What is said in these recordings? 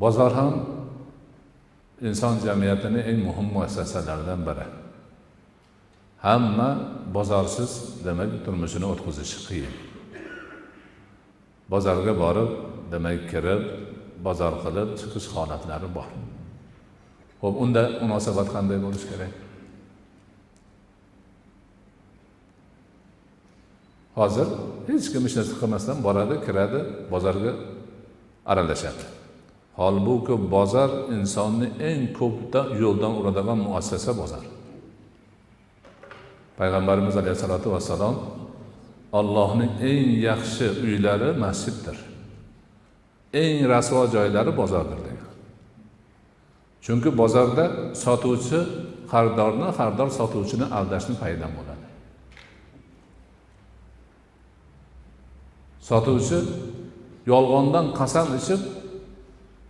Bozor ham inson jamiyatining eng muhim muassasalaridan biri. Hamma bozorsiz demak turmushini o'tkazishi qiyin. Bozorga borib, demak kirib, bozor qilib chiqish holatlari bor. Xo'p, unda munosabat qanday bo'lishi kerak? Hozir hech kim hech narsa qilmasdan boradi, kiradi, bozorga aralashadi. Holbuki bozor insonni eng ko'pda yo'ldan uradigan muassasa bozor. Payg'ambarimiz alayhissalatu vassalom Allohning eng yaxshi uylari masjiddir. Eng rasvo joylari bozordir degan. Chunki bozorda sotuvchi xaridorni, xaridor sotuvchini aldashni paydan bo'ladi. Sotuvchi yolg'ondan qasam ichib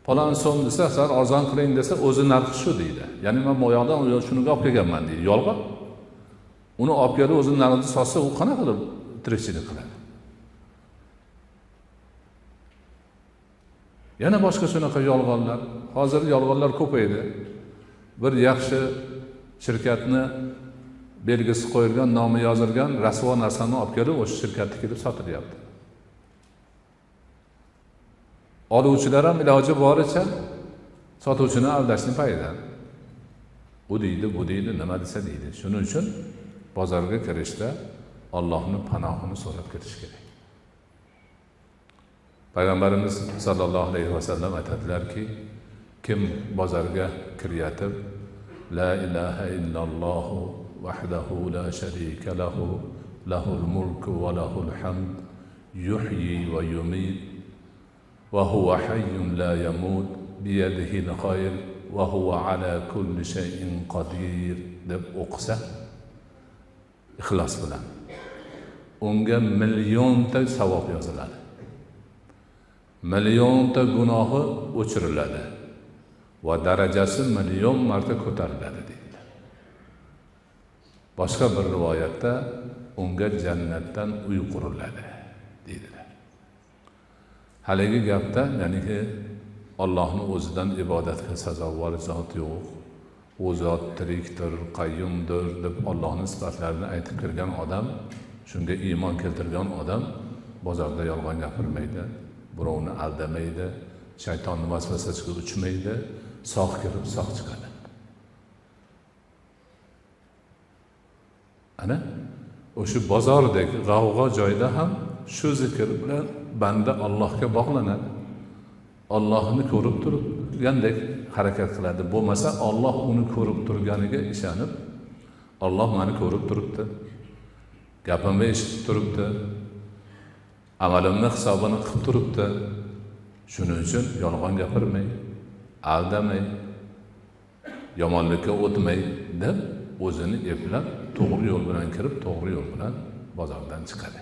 falon so'm desa, sal arzon qiling desa, o'zi narxi shu deydi. Ya'ni men bu yoqdan shuniga olib kelganman deydi. Yolg'on. Uni olib kelib o'zini narxini sotsa, u qanaqa qilib tirikchilik qiladi? Yana boshqa shunaqa yolg'onlar. Hozir yolg'onlar ko'paydi. Bir yaxshi shirkatni belgisi qo'yilgan, nomi yozilgan rasvo narsani olib kelib, o'sha shirkatga kelib sotilyapti. Oluvchilar ham iloji boricha sotuvchini aldashni payida. U deydi, bu deydi, nima desa deydi. Shuning uchun bozorga kirishda Allohning panohini so'rab kirish kerak. Payg'ambarimiz sallallohu alayhi vasallam aytadilarki, kim bozorga kiryatib la ilaha illalloh vahdahu la sharika lahu lahul mulku va lahul hamd yuhyi va yumit va huwa hayyun la yamut biyadihil khayr va huwa ala kulli shay'in qodir deb o'qisa ixlos bilan unga millionta savob yoziladi. Millionta gunohi o'chiriladi va darajasi million marta ko'tariladi deydi. Boshqa bir rivoyatda unga jannatdan uy quriladi deydilar. Haligi gapda, ya'niki Allohning o'zidan ibodatga sazovor zot yo'q, u zot tirikdir, qayyumdir deb Allohning sifatlarini aytib kirgan odam, shunga iymon keltirgan odam bozorda yolg'on gapirmaydi, birovni aldamaydi, shaytonning vasvasasiga uchmaydi, sog' kirib sog' chiqadi. Ana o'sha bozordagi g'avg'o joyda ham shu zikr bilan banda Allohga bog'lanadi. Allohni ko'rib turgandek harakat qiladi. Bo'lmasa Alloh uni ko'rib turganiga ishonib, Alloh meni ko'rib turibdi, gapimni eshitib turibdi, amalimni hisobini qilib turibdi. Shuning uchun yolg'on gapirmay, aldamay, yomonlikka o'tmay deb o'zini eplab to'g'ri yo'l bilan kirib, to'g'ri yo'l bilan bozordan chiqadi.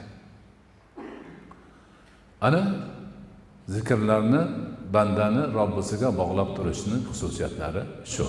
Ana zikrlarni bandani Robbisiga bog'lab turishning xususiyatlari shu.